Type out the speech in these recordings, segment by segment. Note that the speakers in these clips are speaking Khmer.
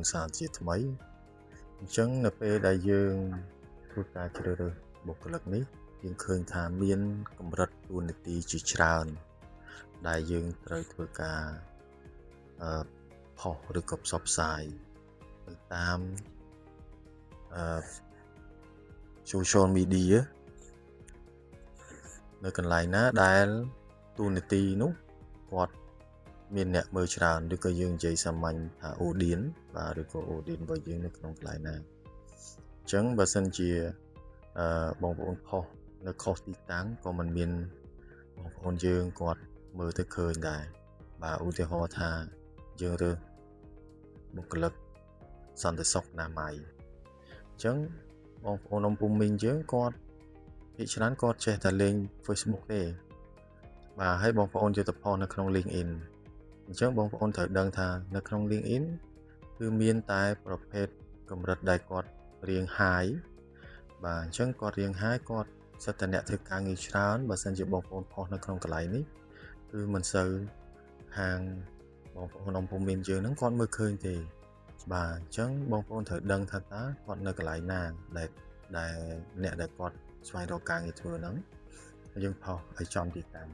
នសារជាថ្មីអញ្ចឹងនៅពេលដែលយើងធ្វើការជ្រើសរើសបុគ្គលិកនេះយើងឃើញថាមានកម្រិតតួនាទីជាច្រើនដែលយើងត្រូវធ្វើការអឺផុសឬក៏ផ្សព្វផ្សាយទៅតាមអឺ social media នៅកន្លែងណាដែលតួនាទីនោះគាត់មានអ្នកមើលច្រើនឬក៏យើងនិយាយសាមញ្ញថា audience បាទឬក៏ audience របស់យើងនៅក្នុងកន្លែងណាអញ្ចឹងបើសិនជាអឺបងប្អូនផុសនៅខុសទីតាំងក៏មិនមានបងប្អូនយើងគាត់មើលទៅឃើញដែរបាទឧទាហរណ៍ថាយើងរើសបុគ្គលិកសន្តិសុខអនាម័យអញ្ចឹងបងប្អូនអ៊ំពូមីងយើងគាត់ភាគច្រើនគាត់ចេះតែលេង Facebook ទេបាទហើយបងប្អូនយកទៅផុសនៅក្នុង LinkedIn អញ្ចឹងបងប្អូនត្រូវដឹងថានៅក្នុង LinkedIn គឺមានតែប្រភេទកម្រិតដែលគាត់រៀង high បាទអញ្ចឹងគាត់រៀង high គាត់សិតតែអ្នកធ្វើការងារច្រើនបើសិនជាបងប្អូនផុសនៅក្នុងកន្លែងនេះគឺមិនសូវខាងបងប្អូនអ៊ំពូមីងយើងហ្នឹងគាត់មើលឃើញទេបាទអញ្ចឹងបងប្អូនត្រូវដឹងថាតើគាត់នៅកន្លែងណាដែលដែលអ្នកដែលគាត់ស្វែងរកការងារធ្វើហ្នឹងយើងផុសឲ្យចំទីតាំង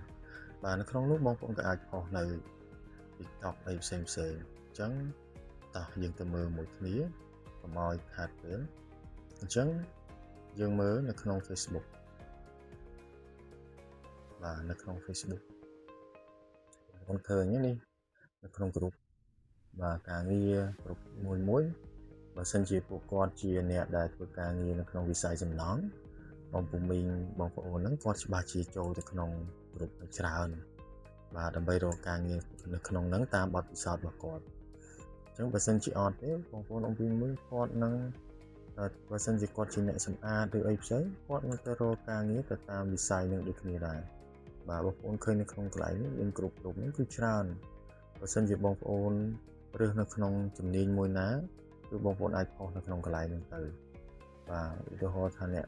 បាទនៅក្នុងនោះបងប្អូនក៏អាចផុសនៅ TikTok អីផ្សេងផ្សេងអញ្ចឹងតោះយើងទៅមើលមួយគ្នាកុំឲ្យខាតពេលអញ្ចឹងយើងមើលនៅក្នុង Facebook បាទនៅក្នុង Facebook បងប្អូនឃើញនេះនៅក្នុងក្រុមបាទការងារក្រុមមួយមួយបើសិនជាពួកគាត់ជាអ្នកដែលធ្វើការងារនៅក្នុងវិស័យសំណង់បងពូមីងបងប្អូនហ្នឹងគាត់ច្បាស់ជាចូលទៅក្នុងក្រុមច្រើនបាទដើម្បីរកការងារនៅក្នុងហ្នឹងតាមបទពិសោធន៍របស់គាត់អញ្ចឹងបើសិនជាអត់ទេបងប្អូនអំពីមួយគាត់នឹងបើសិនជាគាត់ជាអ្នកសម្អាតឬអីផ្សេងគាត់នឹងទៅរកការងារទៅតាមវិស័យនឹងដូចគ្នាដែរបាទបងប្អូនឃើញនៅក្នុងកន្លែងនេះមានគ្រប់គ្រប់នេះគឺច្រើនបើសិនជាបងប្អូនរើសនៅក្នុងជំនាញមួយណាគឺបងប្អូនអាចផុសនៅក្នុងកន្លែងហ្នឹងទៅបាទឧទាហរណ៍ថាអ្នក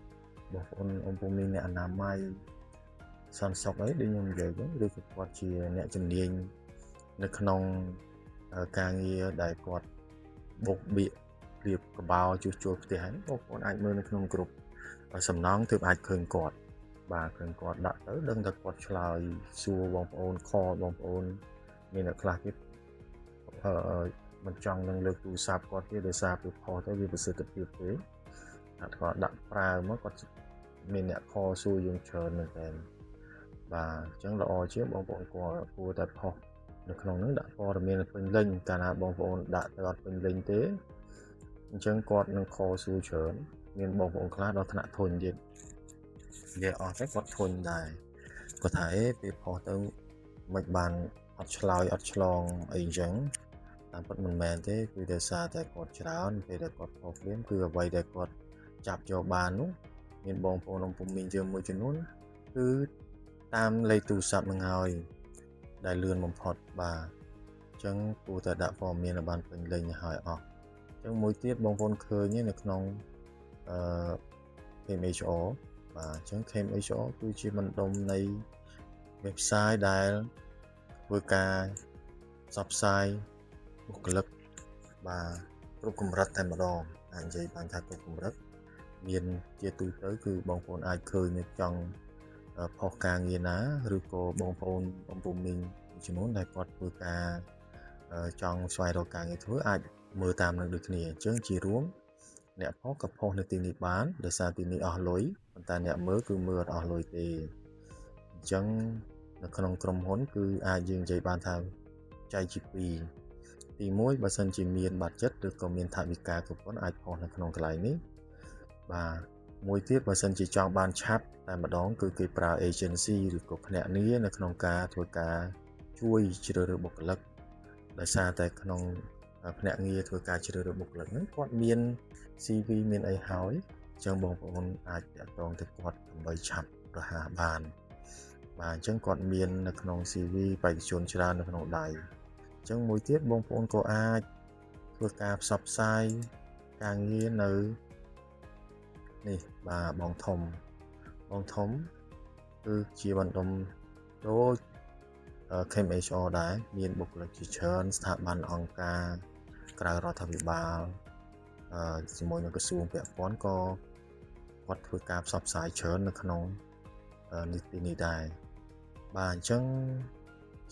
បងប្អូនអ៊ំពូមីងអ្នកអនាម័យសន្តិសុខអីដូចខ្ញុំនិយាយចឹងឬក៏គាត់ជាអ្នកជំនាញនៅក្នុងការងារដែលគាត់បុកបៀករៀបកបោជួសជុលផ្ទះហ្នឹងបងប្អូនអាចមើលនៅក្នុងក្រុមសំណង់ទើបអាចឃើញគាត់បាទឃើញគាត់ដាក់ទៅដឹងតែគាត់ឆ្លើយសួរបងប្អូន call បងប្អូនមានអ្នកខ្លះទៀតអឺមិនចង់នឹងលើកទូរស័ព្ទគាត់ទេដោយសារពេលផុសទៅវាប្រសិទ្ធភាពទេអត់គាត់ដាក់ប្រើមកគាត់មានអ្នក call សួរយើងច្រើនមែនតើបាទអញ្ចឹងល្អជាងបងប្អូនគាត់គួរតែផុសនៅក្នុងហ្នឹងដាក់ព័ត៌មានពេញលេញកាលណាបងប្អូនដាក់ទៅអត់ពេញលេញទេអញ្ចឹងគាត់នឹង call សួរច្រើនមានបងប្អូនខ្លះដល់ថ្នាក់ធុញទៀតនិយាយអស់ទៅគាត់ធុញដែរគាត់ថាអេពេលផុសទៅមិនបានអត់ឆ្លើយអត់ឆ្លងអីអញ្ចឹងតាមពិតមិនមែនទេគឺដោយសារតែគាត់ច្រើនពេលដែលគាត់ផុសភ្លាមគឺអ្វីដែលគាត់ចាប់យកបាននោះមានបងប្អូនអ៊ំពូមីងយើងមួយចំនួនគឺតាមលេខទូរស័ព្ទនឹងហើយដែលលឿនបំផុតបាទអញ្ចឹងគួរតែដាក់ព័ត៌មានឲ្យបានពេញលេញឲ្យអស់អញ្ចឹងមួយទៀតបងប្អូនឃើញនៅក្នុងអឺ KMHR បាទអញ្ចឹង KMHR គឺជាបណ្ដុំនៃ website ដែលធ្វើការផ្សព្វផ្សាយបុគ្គលិកបាទគ្រប់កម្រិតតែម្ដងអាចនិយាយបានថាគ្រប់កម្រិតមានជាទូទៅគឺបងប្អូនអាចឃើញនៅចង់ផុសការងារណាឬក៏បងប្អូនអំពូមីងមួយចំនួនដែលគាត់ធ្វើការចង់ស្វែងរកការងារធ្វើអាចមើលតាមនឹងដូចគ្នាអញ្ចឹងជារួមអ្នកផុសក៏ផុសនៅទីនេះបានដោយសារទីនេះអស់លុយប៉ុន្តែអ្នកមើលគឺមើលអត់អស់លុយទេអញ្ចឹងនៅក្នុងក្រុមហ៊ុនគឺអាចយើងនិយាយបានថាចែកជាពីរទី1បើសិនជាមាន budget ឬក៏មានថវិកាគ្រប់គ្រាន់អាចផុសនៅក្នុងកន្លែងនេះបាទមួយទៀតបើសិនជាចង់បានឆាប់តែម្ដងគឺគេប្រើ agency ឬក៏ភ្នាក់ងារនៅក្នុងការធ្វើការជួយជ្រើសរើសបុគ្គលិកដោយសារតែក្នុងភ្នាក់ងារធ្វើការជ្រើសរើសបុគ្គលិកហ្នឹងគាត់មាន CV មានអីហើយអញ្ចឹងបងប្អូនអាចតាក់ទងទៅគាត់ដើម្បីឆាប់រហ័សបានបាទអញ្ចឹងគាត់មាននៅក្នុង CV បេក្ខជនច្រើននៅក្នុងដៃអញ្ចឹងមួយទៀតបងប្អូនក៏អាចធ្វើការផ្សព្វផ្សាយការងារនៅនេះបាទបងធំបងធំគឺជាបណ្ដុំដូច KMHR ដែរមានបុគ្គលិកជាច្រើនស្ថាប័នអង្គការ ក្រៅរដ្ឋាភិបាលអឺជាមួយនឹងក្រសួងពាក់ព័ន្ធក៏គាត់ធ្វើការផ្សព្វផ្សាយច្រើននៅក្នុងនេះទីនេះដែរបាទអញ្ចឹង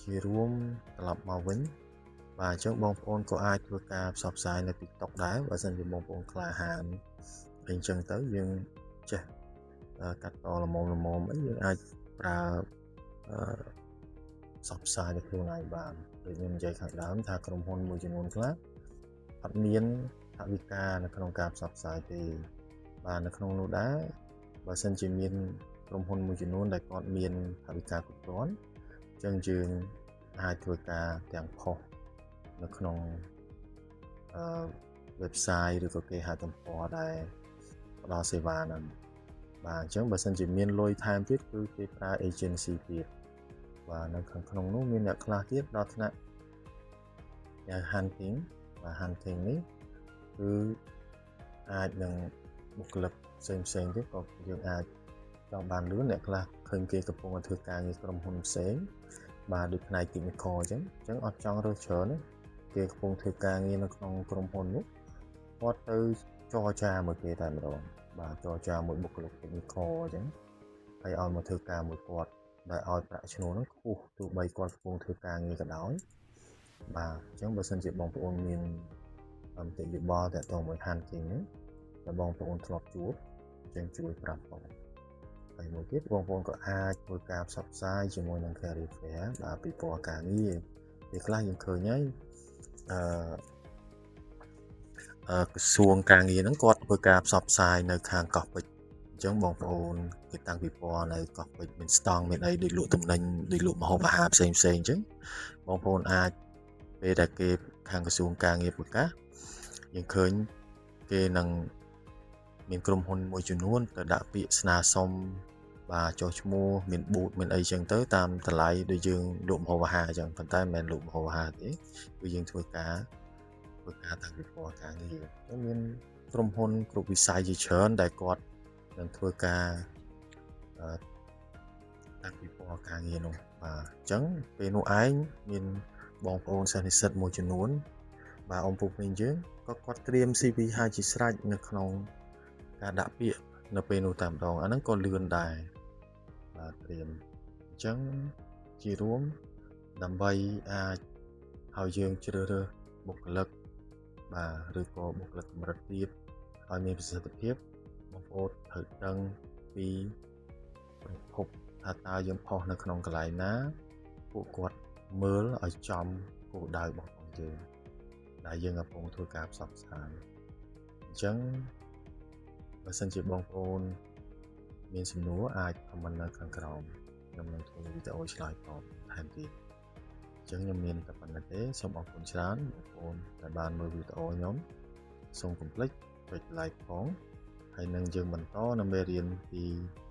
ជារួមត្រឡប់មកវិញបាទអញ្ចឹងបងប្អូនក៏អាចធ្វើការផ្សព្វផ្សាយនៅ TikTok ដែរបើសិនជាបងប្អូនក្លាហានអីអញ្ចឹងទៅយើងចេះកាត់តល្មមល្មមអីយើងអាចប្រើអឺផ្សព្វផ្សាយនៅខ្លួនឯងបានដូចខ្ញុំនិយាយខាងដើមថាក្រុមហ៊ុនមួយចំនួនខ្លះអត់មានថវិកានៅក្នុងការផ្សព្វផ្សាយទេបាទនៅក្នុងនោះដែរបើសិនជាមានក្រុមហ៊ុនមួយចំនួនដែលគាត់មានថវិកាគ្រប់គ្រាន់អញ្ចឹងយើងអាចធ្វើការទាំងផុសនៅក្នុងអឺ website ឬក៏គេហទំព័រដែលផ្ដល់សេវាហ្នឹងបាទអញ្ចឹងបើសិនជាមានលុយថែមទៀតគឺគេប្រើ agency ទៀតបាទនៅខាងក្នុងនោះមានអ្នកខ្លះទៀតដល់ថ្នាក់យ៉ាង hunting បាទ hunting នេះគឺអាចនឹងបុគ្គលិកផ្សេងផ្សេងទៀតក៏យើងអាចចង់បានលឿនអ្នកខ្លះឃើញគេកំពុងតែធ្វើការងារក្រុមហ៊ុនផ្សេងបាទដូចផ្នែក technical អញ្ចឹងអញ្ចឹងអត់ចង់រើសច្រើនទេគេកំពុងធ្វើការងារនៅក្នុងក្រុមហ៊ុននោះគាត់ទៅចរចាមួយគេតែម្ដងបាទចរចាមួយបុគ្គលិក technical អញ្ចឹងហើយឲ្យមកធ្វើការមួយគាត់ដែលឲ្យប្រាក់ឈ្នួលហ្នឹងខ្ពស់ទោះបីគាត់កំពុងធ្វើការងារក៏ដោយបាទអញ្ចឹងបើសិនជាបងប្អូនមានមតិយោបល់ទាក់ទងមួយ hunting ហ្នឹងដែលបងប្អូនធ្លាប់ជួបអញ្ចឹងជួយប្រាប់ផងហើយមួយទៀតបងប្អូនក៏អាចធ្វើការផ្សព្វផ្សាយជាមួយនឹង Career Fair បាទពីពណ៌ការងារពេលខ្លះយើងឃើញហើយអឺក្រសួងការងារហ្នឹងគាត់ធ្វើការផ្សព្វផ្សាយនៅខាងកោះពេជ្រអញ្ចឹងបងប្អូនគេតាំងពិព័រណ៍នៅកោះពេជ្រមានស្តង់មានអីដូចលក់ទំនិញដូចលក់ម្ហូបអាហារផ្សេងផ្សេងអញ្ចឹងបងប្អូនអាចពេលដែលគេខាងក្រសួងការងារប្រកាសយើងឃើញគេនឹងមានក្រុមហ៊ុនមួយចំនួនទៅដាក់ពាក្យស្នើសុំបាទចុះឈ្មោះមាន booth មានអីចឹងទៅតាមតម្លៃដូចយើងលក់ម្ហូបអាហារអញ្ចឹងប៉ុន្តែមិនមែនលក់ម្ហូបអាហារទេគឺយើងធ្វើការតាំងពិព័រណ៍ការងារអញ្ចឹងមានក្រុមហ៊ុនគ្រប់វិស័យជាច្រើនដែលគាត់នឹងធ្វើការតាំងពិព័រណ៍ការងារនោះបាទអញ្ចឹងពេលនោះឯងមានបងប្អូនសិស្សនិស្សិតមួយចំនួនបាទអង្គពុកមីងយើងក៏គាត់ត្រៀម CV ហើយជាស្រេចនៅក្នុងការដាក់ពាក្យនៅពេលនោះតែម្ដងអាហ្នឹងក៏លឿនដែរបាទត្រៀមអញ្ចឹងជារួមដើម្បីអាចឲ្យយើងជ្រើសរើសបុគ្គលិកបាទឬក៏បុគ្គលិកកម្រិតទាបឲ្យមានប្រសិទ្ធភាពបងប្អូនត្រូវដឹងពីប្រភពថាតើយើងផុសនៅក្នុងកន្លែងណាពួកគាត់មើលឲ្យចំគោលដៅរបស់យើងដែលយើងកំពុងធ្វើការផ្សព្វផ្សាយអញ្ចឹងបើសិនជាបងប្អូនមានសំណួរអាច comment នៅខាងក្រោមខ្ញុំនឹងធ្វើវីដេអូឆ្លើយតបថែមទៀតអញ្ចឹងខ្ញុំមានតែប៉ុណ្ណេះទេសូមអរគុណច្រើនបងប្អូនដែលបានមើលវីដេអូខ្ញុំសូមកុំភ្លេចចុច like ផងហើយនឹងយើងបន្តនៅមេរៀនទី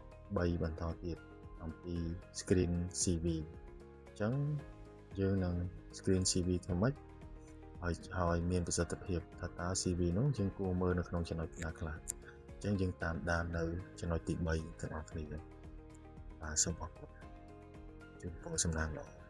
3បន្តទៀតអំពី screen CV អញ្ចឹងយើងនឹង screen CV ធ្វើម៉េចឲ្យឲ្យមានប្រសិទ្ធភាពថាតើ CV នោះយើងគួរមើលនៅក្នុងចំណុចណាខ្លះអញ្ចឹងយើងតាមដាននៅចំណុចទី3ទាំងអស់គ្នាបាទសូមអរគុណជូនពរសំណាងល្អ។